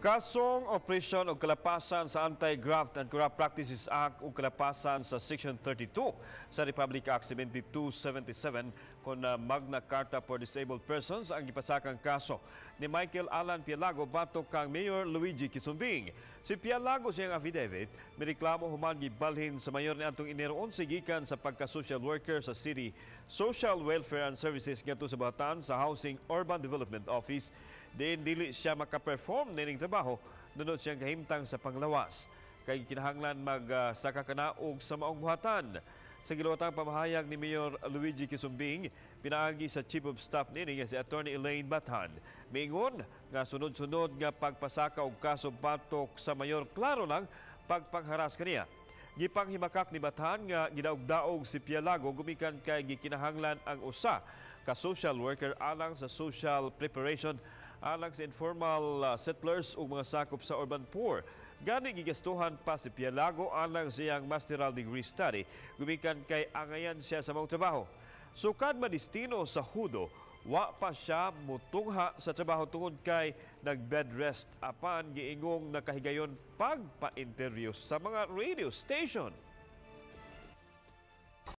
Kasong operation o kalapasan sa Anti-Graft and Corrupt Practices Act o kalapasan sa Section 32 sa Republic Act 7277 kon Magna Carta for Disabled Persons ang gipasakang kaso ni Michael Alan Pialago batok kang Mayor Luigi Quisumbing. Si Pialago, sa iyang affidavit, mireklamo human gibalhin sa mayor niadtong Enero 11 gikan sa pagka-social worker sa City Social Welfare and Services ngadto sa Bataan sa Housing Urban Development Office diin dili siya makaperform nining trabaho nunot sa iyang kahimtang sa panglawas kay kinahanglan mag saka kanaog sa maong buhatan. Sa giluwatang pamahayag ni Mayor Luigi Quisumbing pinaagi sa Chief of Staff niini nga si Attorney Elaine Bathan, miingon nga sunod-sunod nga pagpasaka og kaso batok sa mayor klaro lang pagpangharas kaniya. Gipanghimakak ni Bathan nga gidaog-daog si Pialago gumikan kay gikinahanglan ang usa ka social worker alang sa social preparation alang sa informal settlers ug mga sakop sa urban poor. Gani gigastuhan pa si Pialago alang sa iyang masteral degree study gumikan kay angayan siya sa maong trabaho. Sukad madistino sa Hudo, wa pa siya mutungha sa trabaho tungod kay nag-bed rest apan giingong nakahigayon pagpa-interview sa mga radio station.